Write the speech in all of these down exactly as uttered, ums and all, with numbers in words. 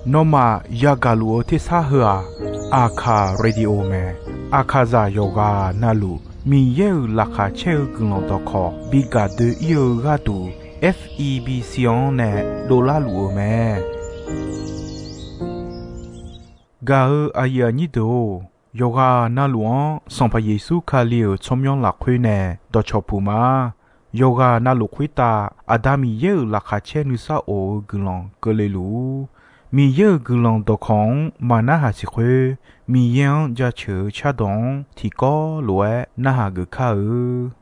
Nawmaf yagaq luf-eu tersar heu-aq, Aqkaq Radio mae. Aqkaqzaq yawqghaq navluf Miqyaer-euq laqkhaq caer-eu guiqlanq dawqkawq bi gaq doe-ir-eu gharduq, F E B C-anr nae dovlar luf-eu mae. Gaq-eu aqyuif aqnyir deuq-or, yawqghaq navluf-anr Sanqpaq Yeqsur Kali-euq tsawrmyanr lafkhoer nae dawqcawq puq ma. Yawqghaq navluf khoertav Aqda Miqyaer-euq laqkhaq caer nuisar of-eu guiqlanq keuvle luf-ur. Miqyaer-euq guiqlanq dawqkawq-anr maqnarhaq siq khoer, Miqyaer-anr jaceuq-eu cardawq-anr tiqkawv lof-aer narhaq geuf kar-eu.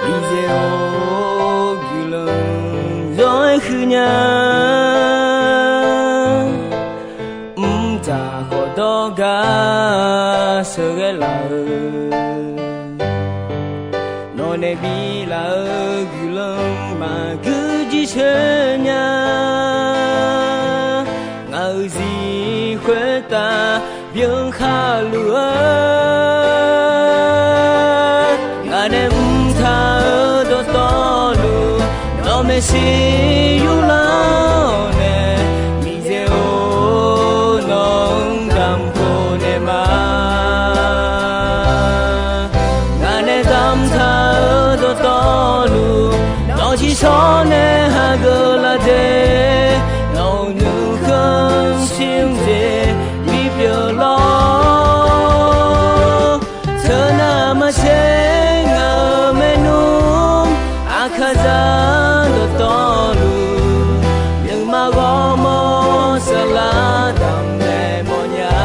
Miqyaer-or, guiqlanq zawr-aer huiq nya. Mqtav khawf dawrgar sheuqghae laf-eu, nawq nae bilaf-eu guiqlanq maqgui jircoer nya. Ngaq-euq zir khoertav byan khar luf-eu, ngaq nae mqtav-eu dawqtawvluf, nawq maeqshi yurlar-awr nae, Miqyaer-or, nawq-anr damq khof naeq ma. Ngaq nae damqtaq-eu dawqtawvluf, nawq-eu ciqshawr nae hageuf laf de, nawq-euq nuikhanr shir-anr jeq bipyeuf lawr. Teunav maqtser ngaq-euq maernmr, Aqkaqzaq dawqtawvluf, nuima ghawrmawr saflar damq naeq mawrnya.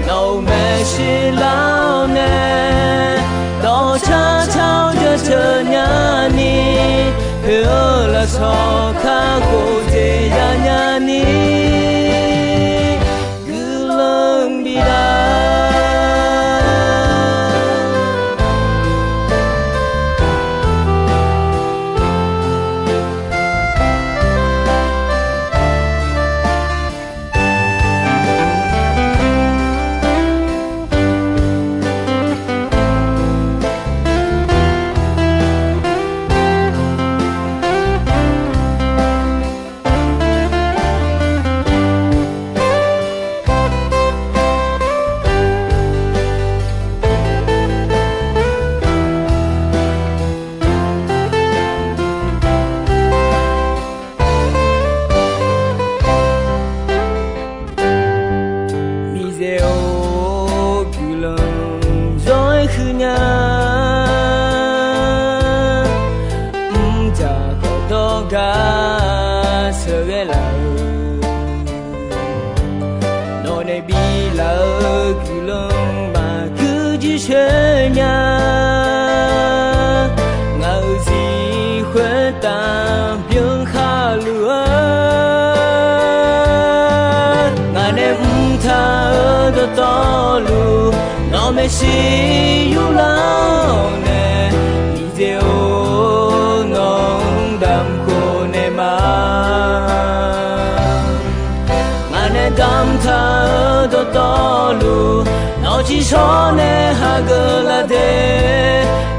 Nawq-euq maeqshi lar-awr nae, dawqcar car-awr jaceuq nyani, poeq-eu lafsawq kakhof jeq yanya ni, guiqlanq bif lar. Miqyaer-or, guiqlanq zawr-aer huiq nya. Mrjaq khawf dawrgar sheuqghae laf-eu, nawq nae biflaf-eu guiqlanq maqgui jircoer nya. Ngaq-euq zir khoertav byan khar luf-eu, ngaq nae mrtaq-eu dawqtawvluf, nawq maeqshi yurlar-awr nae, Miqyaer-or, nawq-anr damq khof naeq ma. Ngaq nae damqtaq-eu dawqtawvluf, nawq-eu ciqshawr nae hageuf laf de,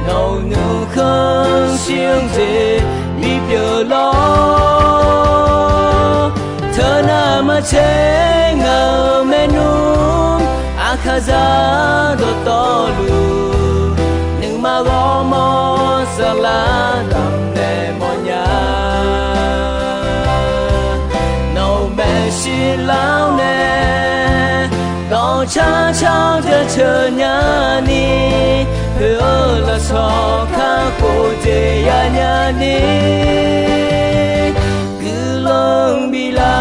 nawq-euq nuikhanr shir-anr jeq bipyeuf lawr. Teunav maqtser ngaq-euq maernmr, Aqkaqzaq dawqtawvluf, nuima ghawrmawr saflar damq naeq mawrnya. Nawq-euq maeqshi lar-awr nae, dawqcar car-awr jaceuq nyani, poeq-eu lafsawq kakhof jeq yanya ni, guiqlanq biflaf,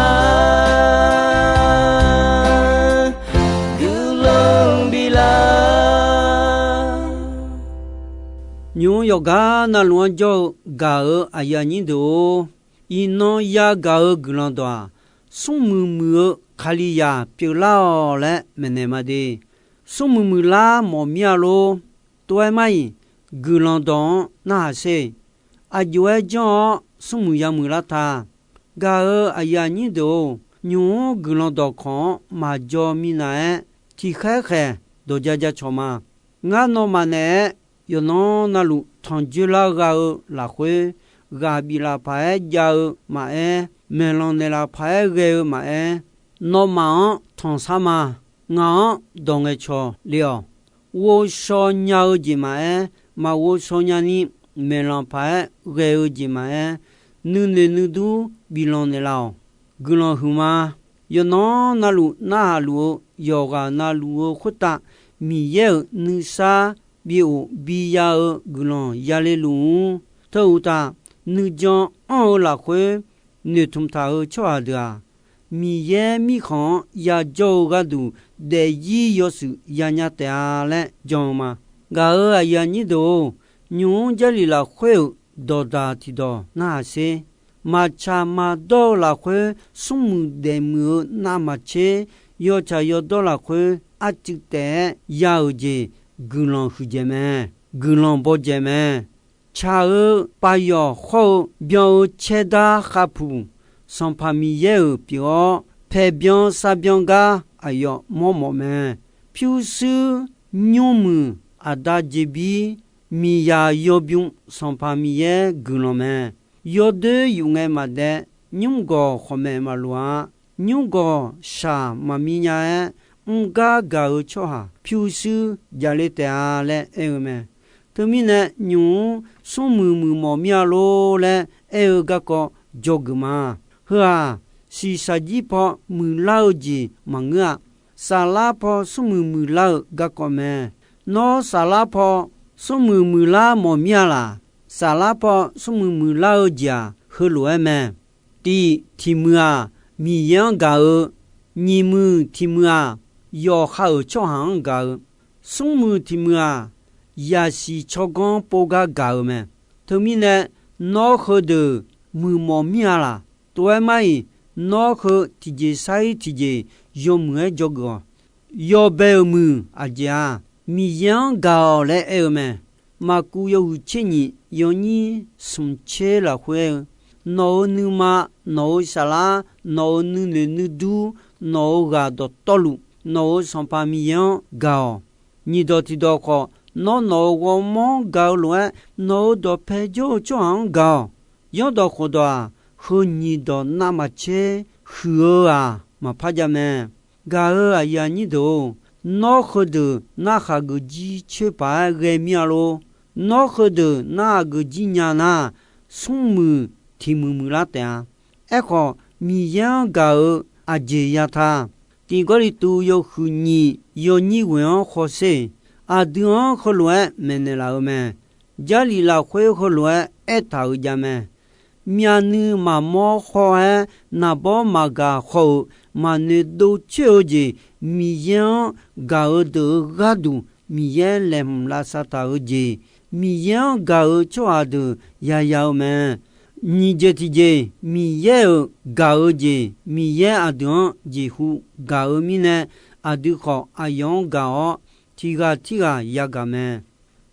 guiqlanq biflaf. Nymq-mr yawqgar navluf-anr jawr-eu gaq-euq aqyuif aqnyir deuq-or, iqnan yagaq-eu guiqlanq dawq-aq, smrmuiq muiq-eu Kalizaq pyeuflar-awq laer maeqnaeq ma de. Smrmuiq muiqlar mawf mir-a lor. Tov-aer mar-iq, guiqlanq dawq-anr narhaq sher. Aqjox-aer janr-awr smrmuiq yamuiq lar ta. Gaq-euq aqyuif aqnyir deuq-or, nymq-mr guiqlanq dawqkawq-anr maqjaw minav-aer, tiqkhaer khaeq dawq ja ja cawq ma. Ngar nawmaf naeq-aer yawqnan navluf tanqjoe lar gha-eu lafkhoer, ghaq bif laf paq-aer jav-eu maqaer, maeqlanq naeqlaf paq-aer ghae-eu maqaer, nawmaf-anr tanqsar ma. Ngaq-anr dawq ngaeqcawq le-awq. Ghovshaw nya-eu jeq maqaer, maqghovshaw nyani maeqlanq paq-aer ghae-eu jeq maqaer, nuinoeq nuidur biflanq naeqlaf-awq. Guiqlanq huiqma. Yawqnan navluf narhaq luf-eu yawqghaq navluf-eu khoertav, Miqyaer-euq nuisar bi of bi ya-eu guiqlanq yale luf-ur. Teu uqtaf, nuijan anr-eu lafkhoer noeqtmq taq-euq tsawrhaq deuq-aq, Miqyaer mirkhanq-anr yajawr-eu gharduq daefzir yawshuif yanya taef-a laer jan-eu ma. Gaq-euq aqyuif aqnyir deuq-or, nymq-mr Jarlif lafkhoer-euq dawqdaq tiqdawq narhaq sher. Maqtsaq maqdawr-eu lafkhoer smrmuiq daefmuiq-eu navmaqtser, yawtsaq yawdawr lafkhoer arcuiv taef-aer ya-euq jeq guiqlanq huiqdzaeq mae. Guiqlanq bawdzaeq mae. Tsaq-eu pavyawq khawr-eu byan-eu caerdar khavpuq, Sanqpaq Miqyaer-euq pyeuf-awr, paebyan sarbyan gar aqyawf mawrmawf mae. Pyurshuir, nymrmuiq, aqda jeqbir, miqzaq yawbym, Sanqpaq Miqyaer guiqlanq mae. Yawdoer yuf ngae maqdae, nymrgawq khawqmaeq maqloq-a. Nymrgawq shaq maqmir nya-aer, mr gar gaq-eu tsawrhaq pyurshuir javler taef-a laer aer-eu mae. Teumirnae, nymq-mr smrmuiq muiqmawf mir-a lor laer aer-eu garkawv dzawgeuf ma. Heu-aq, shiqshaq jir paw muiqlar-eu jeq maqngeur-a. Saflar paw smrmuiq muiqlar-eu garkawv mae. Nawr saflar paw smrmuiq muiqlar mawf mir-a laq? Saflar paw smrmuiq muiqlar-eu jeq-aq, heulof-aer mae. Tiq, tiq muiq-aq, Miqyaer-anr gaq-eu. Nyiq muiq tiq muiq-aq, yawqha-euq tsawrhaq-anr gaq-eu. Smr muiq tiq muiq-aq, yaqsiq tsawrganr pov gar gaq-eu mae. Teumirnae, nawr heudeuq muiqmawf mir-a laq? Tov-aer mar-iq, nawr heu tiqjeq sar-ir tiqjeq yawmuiq-aer dzawgeuf-awq. Yawbae-euq muiq aqjeq-aq, Miqyaer-anr gaq-awq laer aer-eu mae. Maqkuv yawhuiq tser nyiq yawnyir smq tser lafkhoer aer-eu, nawq-euq nuima, nawq-euq saflar, nawq-euq nuinoeq nuidur, nawq-euq ghaq dawqtawvluf, nawq-euq Sanqpaq Miqyaer-anr gaq-awq. Nyiq dawq tiq dawq khawf, nawr nawq-euq ghawrmawr-anr gaq-eu lof-aer, nawq-euq dawqpae jawr-eu tsawrhaq-anr gaq-awq. Zanrdawq khofdawq-aq, heu nyiq dawq navmaqtser huiq-eu-aq maqpar jav mae. Gaq-euq aqyuif aqnyir deuq-or, nawr heudeuq narhaq geuf jir coer paq-aer ghae mir-a lor. Nawr heudeuq narhaq geuf jir nya nar, smr muiq tiq muiq muiqlar taef-a. Aerkhawf, Miqyaer-anr gaq-eu aqjeq ya ta. Tiq Gawrliqtu yawhuiq nyiq yawnyir ghoeq-anr hawsher-eq. Aqdui-anr heulof-aer maeqnaeq laf-eu mae. Jarlif lafkhoer heulof-aer aertaq-euq jav mae. Myavnuiv maqmawr haw-aer, naqbawr maqgaq haw-euq maqnoeq dov coer-eu jeq, Miqyaer-anr gaq-eu deuq-euq gharduq Miqyaer laeqhmq lavsav taq-eu jeq, Miqyaer-anr gaq-eu tsawrhaq deuq yaya-eu mae. Nyiq jeq tiqjeq, Miqyaer-euq gaq-eu jeq, Miqyaer aqdui-anr jeqhu gaq-eu mirnae, aqdui khawf aqyawf-anr gaq-awr, tiq ghaq tirghaq yagaq mae.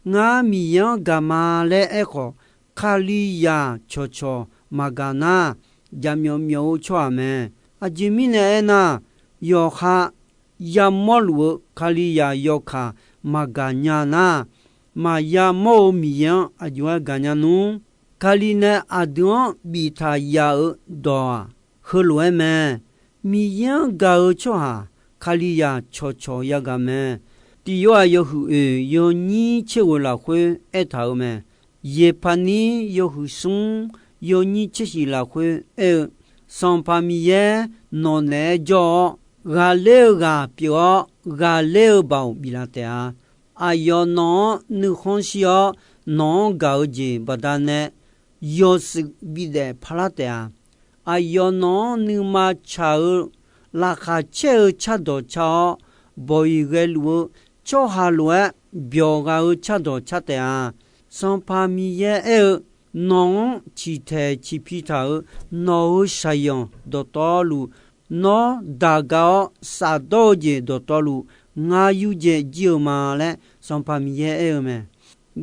Ngar Miqyaer-anr gaq ma laer aerkhawf, Kalizaq cawqcawq maqgaq nar, jaqmyawf myawf-eu tsawrhaq mae. Aqjeq mirnae aernar, yawqha yamawrluf-eu Kalizaq yawkaq maqgaq nya nar, maqya mawr-eu Miqyaer-anr aqjox-aer gaqnya nmr. Kali nae aqdui-anr biftaq yaf-eu dawq-aq, heulof-aer mae. Miqyaer-anr gaq-eu tsawrhaq Kalizaq cawqcawq yagaq mae. Tiq Yorhaq yawhuiq oeq yawnyir tser ghoeq lafkhoer aertaq-euq mae. Yeqpaqnir yawhuiq smr yawnyir tser shif lafkhoer aer-eu, Sanqpaq Miqyaer nawq naeq-aer jawr-awr, ghaqler-eu ghaq pyeuf-awr, ghaqler-eu baoq biflaf taef-a. Aqyawf nawq-anr nuikhanr shir-awr, nawq-anr gaq-eu jeq baqdanae yawshuif bidaef parlar taef-a. Aqyawf nawq-anr nuima tsaq-eu laqkhaq caer-eu cardawq car-awr, bawq-iq ghaeluf-eu tsawrhaq lof-aer byawq ghaq-eu cardawq car taef-a. Sanqpaq Miqyaer aer-eu, nawq-anr ciqtaeq ciqpi taq-euq nawq-euq shaqyanq dawqtawvluf, nawr daq ga-awr shafdawr-eu jeq dawqtawvluf, ngar yurdzae jir-eu ma laer Sanqpaq Miqyaer aer-eu mae.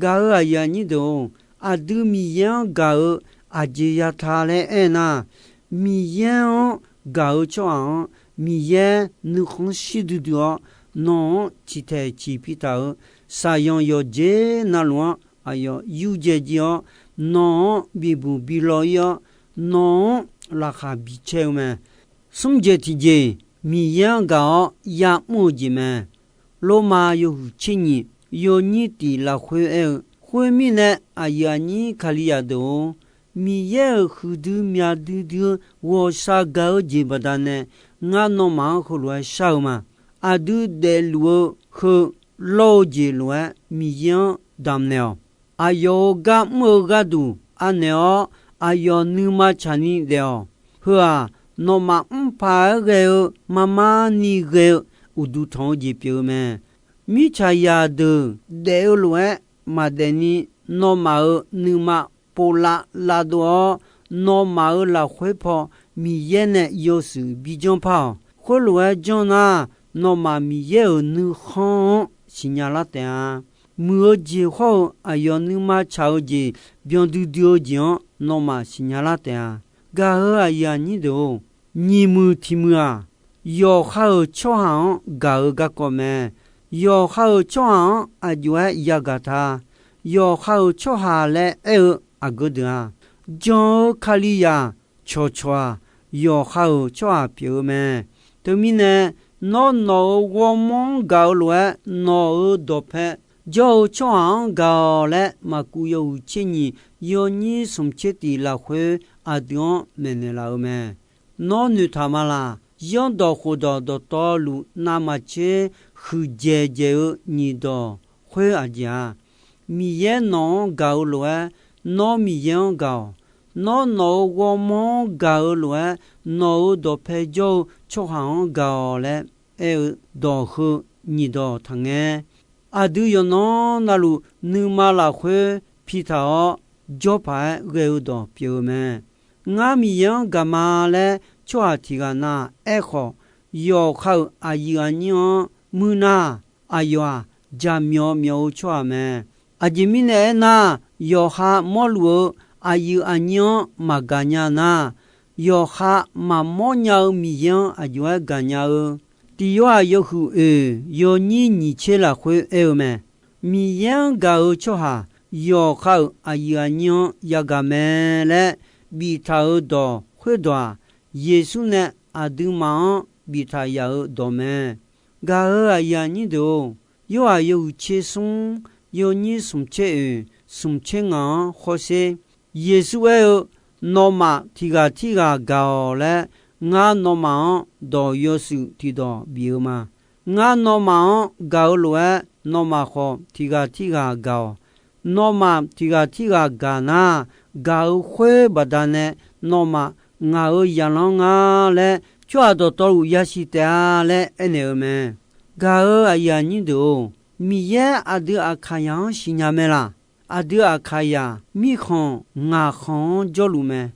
Gaq-euq aqyuif aqnyir deuq-or, aqdui Miqyaer-anr gaq-eu aqjeq ya ta laer aernar, Miqyaer-anr gaq-eu tsawrhaq-anr, Miqyaer nuikhanr shir duidui-awr, nawq-anr ciqtaeq ciq pi taq-euq shaqzanq yawqjeq navluf-anr aqyawf yurdzae jir-awr, nawq-anr bibuq bi law ir-awr, nawq-anr laqkhaq bi caer-eu mae. Smr jeq tiqjeq, Miqyaer-anr gaq-awr ya'mr-eu jeq mae. Lormav yawhuiq tser nyiq yawnyir tiq lafkhoer aer-eu, khoermirnae, aqyuif aqnyir Kalizaq deuq-or, Miqyaer-euq huiqdui myaq duidui-eu ghawqshaq gaq-eu jeq baqdanae, ngar nawmaf-anr heulof-aer shar-eu ma. Aqdui daefluf-eu heu lawr-eu jeq lof-aer Miqyaer-anr damqnaeq-awq. Aqyawf-euq gar mr-eu gharduq anaeq-awr, aqyawf nuima tsaqni daef-awq. Heu-aq, nawmaf mr paq-aer ghae-eu marmar ni ghae-eu uqduq tanq-eu jeq pyeuf-eu mae. Mirtsaqzaq deuq daef-eu lof-aer maqdaef ni, nawmaf-euq nuima povlav lavdov-awr, nawmaf-euq lafkhoer paw Miqyaer nae yawshuif bi janr par-awq. Khoerlof-aer janr nar, nawmaf Miqyaer-euq nuikhanr-anr siqnya lar taef-a. Muiq-eu jeq hawr-eu aqyawf nuima tsaq-eu jeq byan duidui-eu jeq-anr nawmaf siqnya lar taef-a. Gaq-euq aqyuif aqnyir deuq-or, nyiq muiq tiq muiq-aq, yawqha-euq tsawrhaq-anr gaq-eu garkawv mae. Yawqha-euq tsawrhaq-anr aqjox-aer yagaq ta. Yawqha-euq tsawrhaq laer aer-eu aqgeu deuq-aq, jan-eu Kalizaq cawqcawq-aq, yawqha-euq tsawrhaq pyeuf-eu mae. Teumirnae, nawr nawq-euq ghawrmawr-anr gaq-eu lof-aer, nawq-euq dawqpae jawr-eu tsawrhaq-anr gaq-awq laer, maqkuv yawhuiq tser nyiq yawnyir smq tser tiq lafkhoer aqdui-anr maeqnaeq laf-eu mae. Nawr noeqtaq ma laq? Zanrdawq khofdawq dawqtawvluf navmaqtser huiqdzaeq dzaeq-eu nyiq dawq khoer aqjeq-a? Miqyaer nawq-anr gaq-eu lof-aer, nawr Miqyaer-anr gaq-awq. Nawr nawq-euq ghawrmawr-anr gaq-eu lof-aer, nawq-euq dawqpae jawr-eu tsawrhaq-anr gaq-awq laer aer-eu dawq heu nyiq dawq taqngae. Aqdui yawqnan navluf nuima lafkhoer pitaq-awr, jawrpaq-aer ghae-eu dawq pyeuf-eu mae. Ngar Miqyaer-anr gaq ma laer tsawrhaq tiq ghaq na aerkhawf, yawqha-euq aqyuif aqnyir-anr muir nar, aqyawf-aq, jaqmyawf myawf-eu tsawrhaq mae. Aqjeq mirnae aernar, yawqha mawrluf-eu aqyuif aqnyir-anr maqgaq nya nar, yawqha maqmawr nya-eu Miqyaer-anr aqjox-aer gaqnya-eu. Tiq Yorhaq yawhuiq oeq yawnyir nyiq tser lafkhoer aer-eu mae. Miqyaer-anr gaq-eu tsawrhaq yawqha-euq aqyuif aqnyir-anr yagaq mae laer biftaq-euq dawq khoerdawq-aq, Yeqsur nae aqduimaf-anr biftaq yaf-euq dawq mae. Gaq-euq aqyuif aqnyir deuq-or, Yorhaq yawhuiq tser smr yawnyir smq tser oeq smq tser ngaq-anr hawsher. Yeqsur aer-eu, nawmaf tiq ghaq tirghaq gaq-awq laer, ngar nawmaf-anr dawq yawshuif tiqdawq bif-eu ma. Ngar nawmaf-anr gaq-eu lof-aer, nawmaf khawf tiq ghaq tirghaq gaq-awq. Nawmaf tiq ghaq tirghaq gaq nar, gaq-eu khoer baqdanae nawmaf ngaq-euq zaqlanr nga laer, tsawrhaq dawqtawvluf yasiq taef-a laer aernaeq-eu mae. Gaq-euq aqyuif aqnyir deuq-or, Miqyaer aqdui Aqkaqyaq-anr siqnya mae laq? Aqdui Aqkaqyaq mirkhanq ngaq khanq-anr jawrluf mae.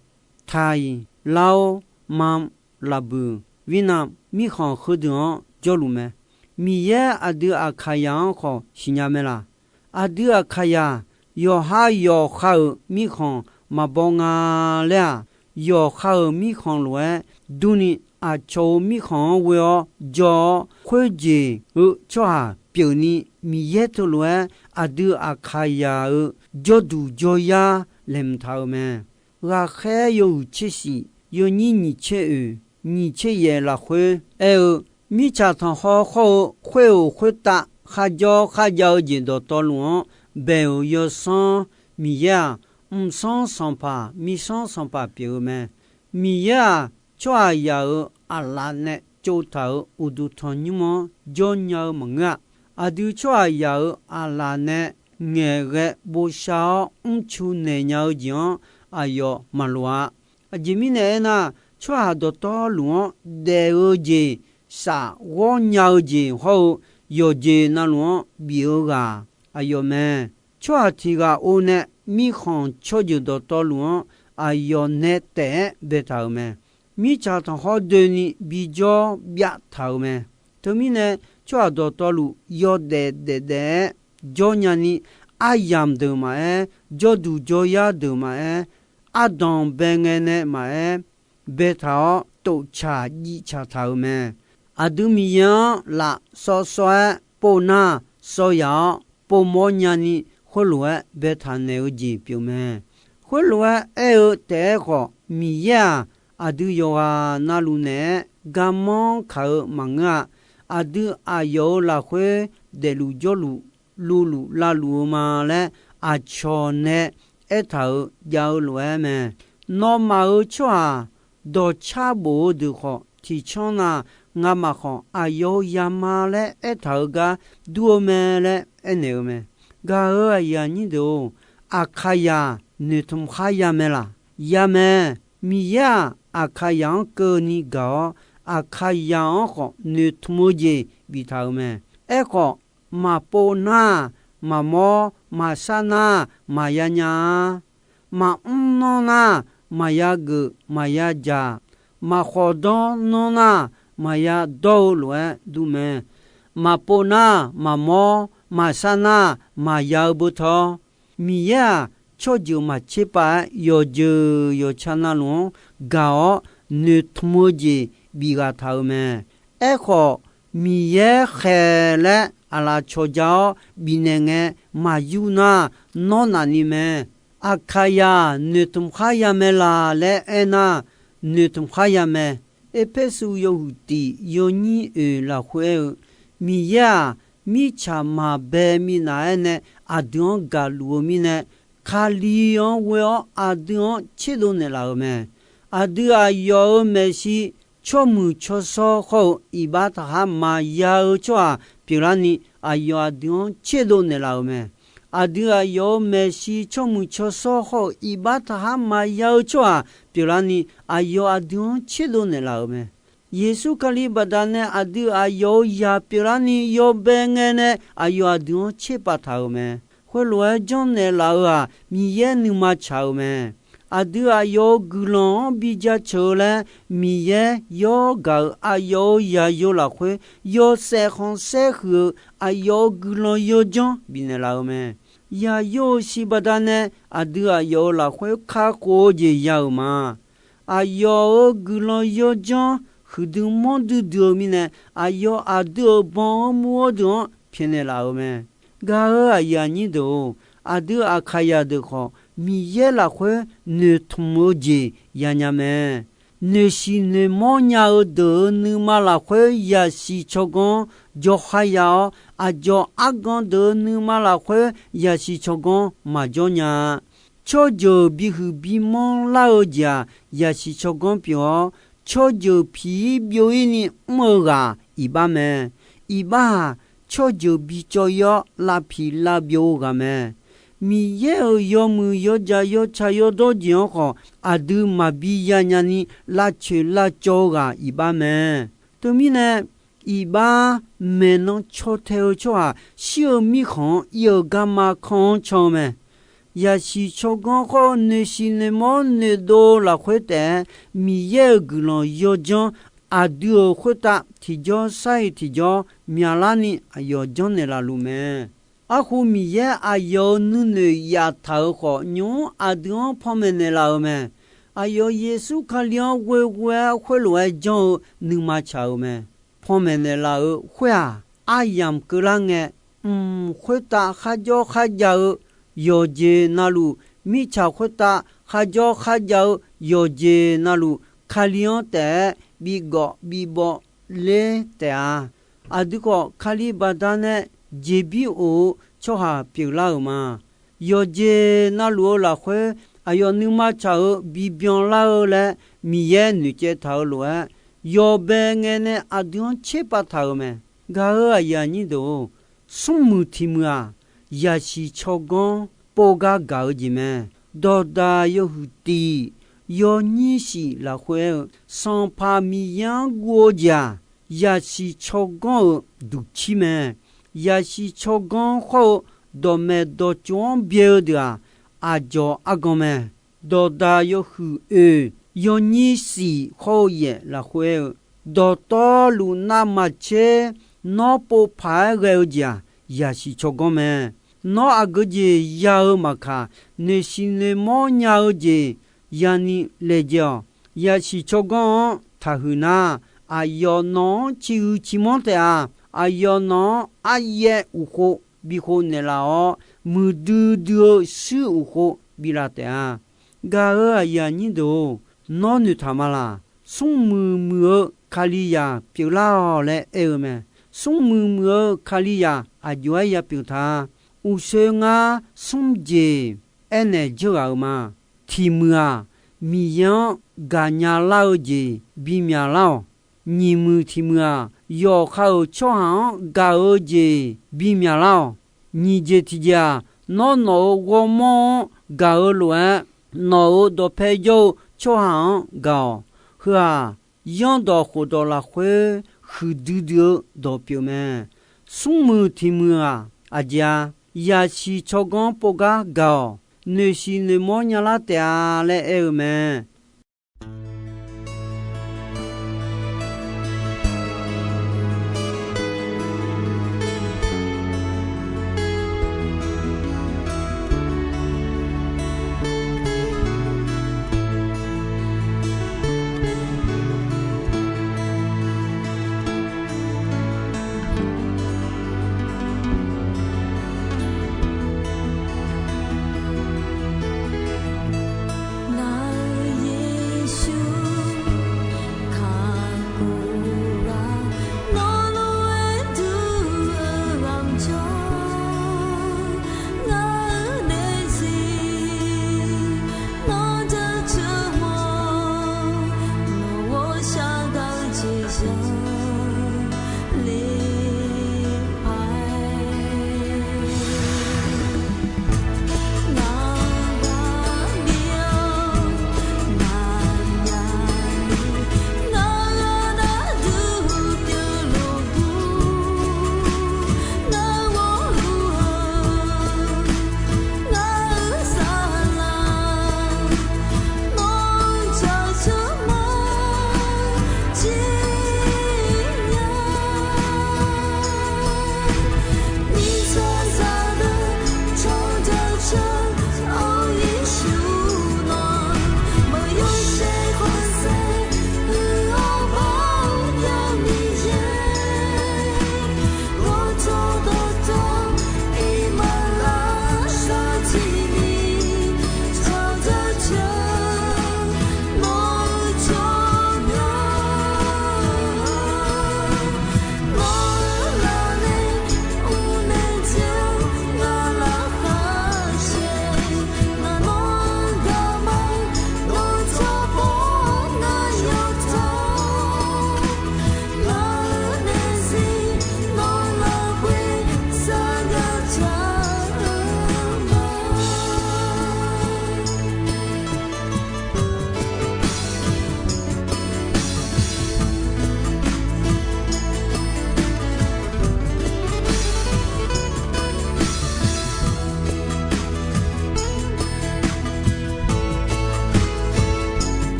Taiq, Laos, Mam, Laqbuiq, Wirnam mirkhanq heudeuq-anr jawrluf mae. Miqyaer aqdui Aqkaqyaq-anr khawf siqnya mae laq? Aqdui Aqkaqyaq yawqha yawqha-euq mirkhanq maqbaw nga laer-aq, yawqha-euq mirkhanq lof-aer durni, aqcawq-euq mirkhanq-anr ghoe-awr jawr-awr, khoerjeq-eu tsawrhaq pyeufni, Miqyaer teulof-aer aqdui Aqkaqyaq-euq jawrduq jawryar laeqhmq taq-eu mae. Ghaqkhaer yawhuiq tser shif yawnyir nyiq tser oeq nyiq tser yaef lafkhoer aer-eu, mirtsaq tanqkhawr khawr-eu khoer-euq khoertav kharjawr kharjav-eu jeq dawqtawvluf-anr bae-euq yawsanr Miqyaer-aq, mqsanr sanqpaq mirsanr sanqpaq pyeuf-eu mae. Miqyaer-aq, tsawrhaqzaq-euq aqlaf nae tsovtaq-euq uqduq tanqnymr-anr jawrnya-eu maqngeur-a. Aqdui tsawrhaqzaq-euq aqlaf nae ngaeqghae bosav-awr mrcu naeq nya-eu jeq-anr aqyawf maqloq-a. Aqjeq mirnae aernar, tsawrhaq dawqtawvluf-anr daef-eu jeq, shaf ghawr nya-eu jeq hawr-eu yawqjeq navluf-anr bif-eu ghaq aqyawf mae. Tsawrhaq tiq ghaq or nae mirkhanq tsawrjeuq dawqtawvluf-anr aqyawf nae taef-aer baetaq-euq mae. Mirtsaq tanqkhawr doeni bijawr byav taq-euq mae. Teumirnae, tsawrhaq dawqtawvluf yawdaef daef daef-aer jawr nyani, aryamq deuq maqaer, jawrduq jawryar deuq maqaer, ardanq bae ngae nae maqaer, baetaq-awr, toftsaq jivtsaq taq-euq mae. Aqdui Miqyaer-anr laf sawv sawv-aer pov nar, sawv yaf-awr pov mawr nyani khoerlof-aer baetaq naeq-eu jeq pyeuf mae. Khoerlof-aer aer-eu taef-aer khawf, Miqyaer-aq, aqdui yawqghaq na luf naeq-aer garmanr kaq-eu maqngeur-a. Aqdui aqyawf-euq lafkhoer daefluf jawrluf, luvluf lavluf-eu ma laer aqcawq nae aertaq-euq jav-eu lof-aer mae. Nawmaf-euq tsawrhaq dawqcar bof-eu deuq khawf, tiqcanr na ngamaf khawf aqyawf-euq zaqma laer aertaq-euq gar dur-eu mae laer aernaeq-eu mae. Gaq-euq aqyuif aqnyir deuq-or, Aqkaqyaq noeqtmq khar ya mae laq? Ya mae. Miqyaer-aq, Aqkaqyaq-anr keuvni gaq-awr, Aqkaqyaq-anr khawf noeqtmq-eu jeq biftaq-euq mae. Aerkhawf, maqpov nar, maqmawr maqshar nar, maqya nya-a. Maqmr nanr nar, maqya geuf maqya dzaq. Maqkhawf danr nanr nar, maqya dawr-eu lof-aer dur mae. Maqpov nar, maqmawr maqshar nar, maqya-eu beutawr, Miqyaer-aq, tsawrjeuq maqtser pav-aer yawqjeuq yawqtsa na luf-anr gaq-awr noeqtmq-eu jeq bif ghaq taq-euq mae. Aerkhawf, Miqyaer khaeq laer aqlaf cawqja-awr bifnaeq ngae maqyur nar, nawr nafni mae. Aqkaqyaq noeqtmq khar ya mae laq laer aernar, noeqtmq khar ya mae. Erpersu yawhuiq tiq yawnyir oeq lafkhoer aer-eu, Miqyaer-aq, mirtsaq maqbae minav-aer nae aqdui-anr gaqluf-eu mirnae, Kali-anr ghoe-awr aqdui-anr tserdov naeqlaf-euq mae. Aqdui aqyawf-euq maeqshi tsawrmuiq tsawrshawr khawr-eu iqbax taqkhar maqya-eu tsawrhaq pyeuflarni, aqyawf aqdui-anr tserdov naeqlaf-euq mae. Aqdui aqyawf-euq maeqshi tsawrmuiq tsawrshawr khawr-eu iqbax taqkhar maqya-eu tsawrhaq pyeuflarni, aqyawf aqdui-anr tserdov naeqlaf-euq mae. Yeqsur Kali baqdanae aqdui aqyawf-euq zaq pyeuflarni yawbae ngae nae aqyawf aqdui-anr tserpav taq-euq mae. Khoerlof-aer janrnaeq laf-euq-aq, Miqyaer nuima tsaq-euq mae. Aqdui aqyawf-euq guiqlanq-anr bi jaceuq-eu laer Miqyaer yawr gaq-euq aqyawf-euq zaqyo lafkhoer yawshaef khanqsaer huiq-eu aqyawf-euq guiqlanq yawdzanr bifnaeq laf-euq mae. Zaqyo-euq shiq baqdanae aqdui aqyawf-euq lafkhoer kakhof-eu jeq ya-euq ma. Aqyawf-euq guiqlanq yawdzanr huiqdui manrdui dui-eu mirnae, aqyawf aqdui-euq banq-anr mur-awr deuq-anr pyaeqnaeq laf-euq mae. Gaq-euq aqyuif aqnyir deuq-or, aqdui Aqkaqyaq deuq khawf, Miqyaer lafkhoer noeqtmq-eu jeq yanya mae. Noeqshiq noeqmawr nya-eu deuq-euq nuima lafkhoer yasiq tsawrganr jawrkhar ya-awr, aqdzawq argan deuq-euq nuima lafkhoer yasiq tsawrganr maqjawr nya-a. Tsawrjeuq bihuiq bimanr lar-eu jeq-aq, yasiq tsawrganr pyeuf-awr, tsawrjeuq piq-ir byov-ir ni mr-eu ghaq iqbax mae. Iqbax-aq, tsawrjeuq bicawv-ir-awr lavpiq lavbyov-eu ghaq mae. Miqyaer-euq yawmuiq yawdzaq yawtsaq yawdawr jeq-anr khawf, aqdui maqbi yanya ni lavcoeq lavcawv-eu ghaq iqbax mae. Teumirnae, iqbax maeqnan caw tae-eu tsawrhaq shir-eu mirkhanq-anr ir-eu garma kanr-anr can-eu mae. Yasiq tsawrganr khawr-eu noeqshiq noeqmawr noeqdov-eu lafkhoer taef-aer, Miqyaer-euq guiqlanq yawdzanr aqdui-euq khoertav tiqjawr sar-iq tiqjawr myaqlarni aqyawf janrnaeq laf luf mae. Arhu Miqyaer aqyawf-euq nuinoeq yaftaq-euq khawf, nymq-mr aqdui-anr panmaeq naeqlaf-euq mae. Aqyawf Yeqsur Kali-anr ghoeghoe-aer khoerlof-aer janr-eu nuima tsaq-euq mae. Panmaeq naeqlaf-euq khoer-aq, aryamq keuvlar ngae, mq khoertav kharjawr kharjav-eu yawqjeq navluf, mirtsaq khoertav kharjawr kharjav-eu yawqjeq navluf, Kali-anr taef-aer bigawf bibawv ler taef-a. Aqdui khawf, Kali baqdanae jeqbir of-eu tsawrhaq pyeuflar-euq ma. Yawqjeq navluf-eu lafkhoer, aqyawf nuima tsaq-euq bibyan lar-eu laer Miqyaer noeqcaev taq-euq lof-aer, yawbae ngae nae aqdui-anr tserpav taq-euq mae. Gaq-euq aqyuif aqnyir deuq-or, smrmuiq tiq muiq-aq, yasiq tsawrganr pov gar gaq-eu jeq mae. Dawqdaq yawhuiq tiq yawnyir shif lafkhoer aer-eu, Sanqpaq Miqyaer-anr guv-eu jeq-aq, yasiq tsawrganr-euq duqcir mae. Yasiq tsawrganr khawr-eu dawqmaeq dawqtsov-anr byae-eu deuq-aq, aqdzawq argan mae. Dawqdaq yawhuiq oeq yawnyir shif khawr-eu yaef lafkhoer aer-eu, dawqtawvluf navmaqtser nawr pov paq-aer ghae-eu jeq-aq, yasiq tsawrganr mae. Nawr aqgeu jeq ya-eu maqkaq, noeqshiq noeqmawr nya-eu jeq yani laejae-awq. Yasiq tsawrganr-anr taqhuiq nar, aqyawf nawq-anr ciqhuiq ciqmanr taef-a. Aqyawf nawq-anr aryaev uqkhov bikhov naeqlaf-awr, muiqdui dui-eu shuir uqkhov biflaf taef-a. Gaq-euq aqyuif aqnyir deuq-or, nawr noeqtaq ma laq. Smrmuiq muiq-eu Kalizaq pyeuflar-awq laer aer-eu mae. Smrmuiq muiq-eu Kalizaq aqjox-aer yapyeuf ta. Uqshoe ngar smr jeq aernaeq dzeur ghaq-euq ma. Tiq muiq-aq, Miqyaer-anr gaqnya lar-eu jeq bimyaq lar-awq. Nyiq muiq tiq muiq-aq, yawqha-euq tsawrhaq-anr gaq-eu jeq bimyaq lar-awq. Nyiq jeq tiq jeq-aq, nawr nawq-euq ghawrmawr-anr gaq-eu lof-aer, nawq-euq dawqpae jawr-eu tsawrhaq-anr gaq-awq. Heu-aq, yanrdawq khofdawq lafkhoer huiqdui dui-eu dawq pyeuf mae. Smrmuiq tiq muiq-aq, aqjeq-a, yasiq tsawrganr pov gar gaq-awq. Noeqshiq noeqmawr nyalar taef-a laer aer-eu mae.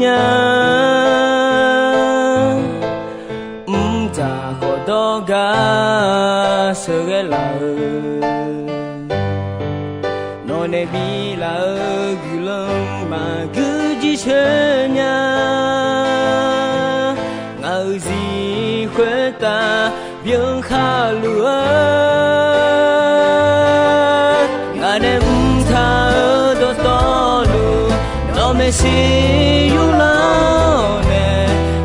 nya. Mqdzaq khawf dawr gar sheuqghae laf-eu, nawq nae bi laf-eu guiqlanq maqgui jir sheuq nya. Ngaq-euq zif khoertav byan khaluf-eu, ngaq nae mqtaq-eu dawqtawvluf, nawq maeqshi yurlar-awr nae,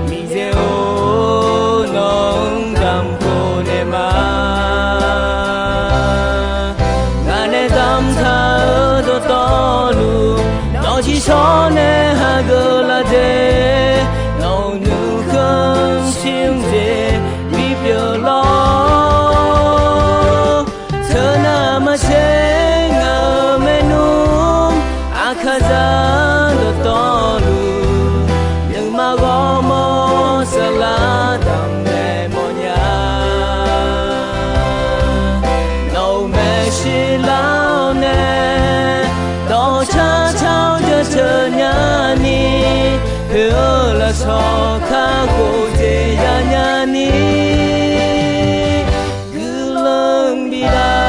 Miqyaer-or, nawq-anr damq khofnaeq ma. Ngaq nae damqtaq-eu dawqtawvluf, nawq ciqshawr nae hageuf laf dzae, nawq-euq nuikhanr shir-anr dzae bipyeuf lawr. Teunav maqtser ngaq-euq maernmr, aqkaqzaq dawqtawvluf, nuima ghawrmawr saflar damqnaeq mawrnya. Nawq-euq maeqshi lar-awr nae, dawqcar car-awr jaceuq nyani, poeq-eu lafsawq kakhof dzaeq yanya ni, guiqlanq bif laf.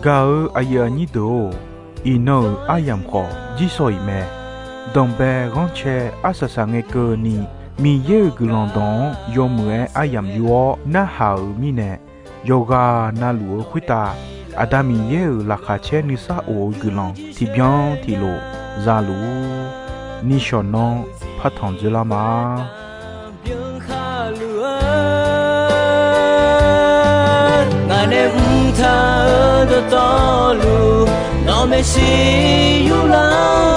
Gaq-eu aqyuif aqnyir deuq-or, iqnan-euq aryamq khawf jirsawq iq mae. Danqbae ghanrcae arsaq saq ngae keuvni, Miqyaer-euq guiqlanq dawq-anr yawmuiq-aer aryamq yur-awr narhaq-euq mirnae, yawqghaq navluf-eu khoertav Aqda Miqyaer-euq laqkhaq caer nuisar of-eu guiqlanq tiqbyan tiqlof za luf-ur. Nishawq nanr partanq dzoerlar ma. Ngaq nae mqtaq-eu dawqtawvluf, nawq maeqshi yurlar